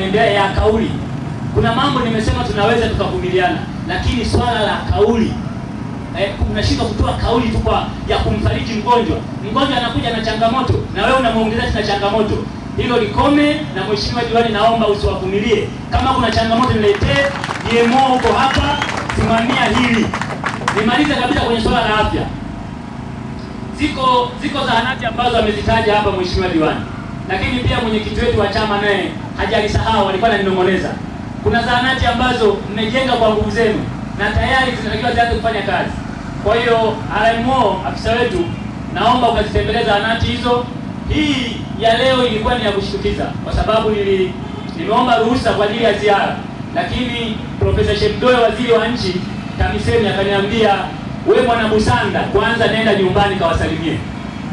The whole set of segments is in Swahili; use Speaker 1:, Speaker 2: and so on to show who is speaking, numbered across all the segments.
Speaker 1: yanaendelea ya kauli. Kuna mambo nimesema tunaweza tukavumiliana, lakini swala la kauli unashindwa kutoa kauli tu kwa ya kumfariji mgonjwa. Mgonjwa anakuja na changamoto na wewe unamuongezea tena changamoto. Hilo likome, na mheshimiwa diwani, naomba usiwavumilie. Kama kuna changamoto niletee, DMO uko hapa, simamia hili. Nimalize kabisa kwenye swala la afya. Ziko zahanati ambazo amezitaja hapa mheshimiwa diwani, lakini pia mwenyekiti wetu wa chama naye hajalisahau, alikuwa ananinong'oneza. Kuna zahanati ambazo mmejenga kwa nguvu zenu na tayari zinatakiwa zianze kufanya kazi. Kwa hiyo RMO, afisa wetu, naomba ukazitembelee zahanati hizo. Hii ya leo ilikuwa ni ya kushtukiza kwa sababu nimeomba ruhusa kwa ajili ya ziara, lakini Profesa Shemdoe, waziri wa nchi TAMISEMI, akaniambia we mwana Busanda, kwanza nenda nyumbani kawasalimie.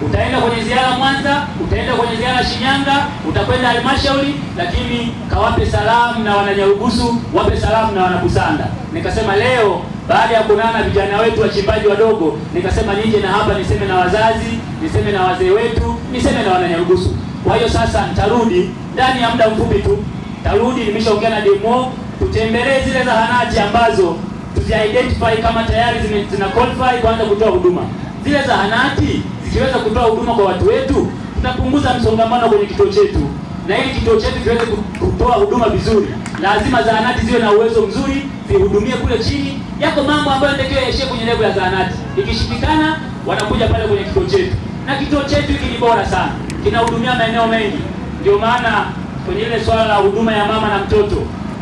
Speaker 1: Utaenda kwenye ziara Mwanza, utaenda kwenye ziara Shinyanga, utakwenda halmashauri, lakini kawape salamu na wananyarugusu, wape salamu na wanabusanda. Nikasema leo baada ya kuonana na vijana wetu wachimbaji wadogo, nikasema nije na hapa niseme na wazazi, niseme na wazee wetu, niseme na wananyarugusu. Kwa hiyo sasa nitarudi ndani ya muda mfupi tu, tarudi, nimeshaongea na DMO, tutembelee zile zahanati ambazo tuzi-identify kama tayari zina qualify kuanza kutoa huduma. Zile zahanati zikiweza kutoa huduma kwa watu wetu, tutapunguza msongamano kwenye kituo chetu, na ili kituo chetu kiweze kutoa huduma vizuri, lazima zahanati ziwe na uwezo mzuri, zihudumie kule chini. Yako mambo ambayo yanatakiwa yaishie kwenye level ya zahanati, ikishindikana wanakuja pale kwenye kituo chetu, na kituo chetu hiki ni bora sana, kinahudumia maeneo mengi. Ndio maana kwenye ile swala la huduma ya mama na mtoto,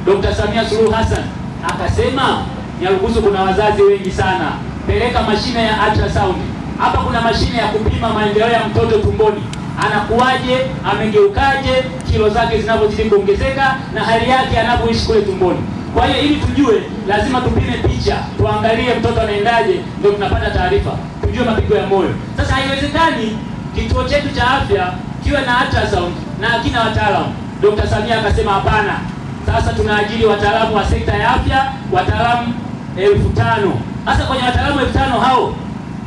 Speaker 1: Dr. Samia Suluhu Hassan akasema Nyarugusu kuna wazazi wengi sana, peleka mashine ya ultrasound. Hapa kuna mashine ya kupima maendeleo ya mtoto tumboni, anakuwaje, amegeukaje, kilo zake zinavyozidi kuongezeka na hali yake anavyoishi kule tumboni. Kwa hiyo ili tujue, lazima tupime picha, tuangalie mtoto anaendaje, ndio tunapata taarifa, tujue mapigo ya moyo. Sasa haiwezekani kituo chetu cha afya kiwe na ultrasound na hakina wataalamu. Dr. Samia akasema hapana, sasa tunaajiri wataalamu wa sekta ya afya, wataalamu 5,000. Sasa kwenye wataalamu 5,000 hao,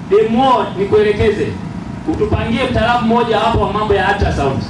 Speaker 1: DMO nikuelekeze, utupangie mtaalamu mmoja hapo wa mambo ya ultrasound.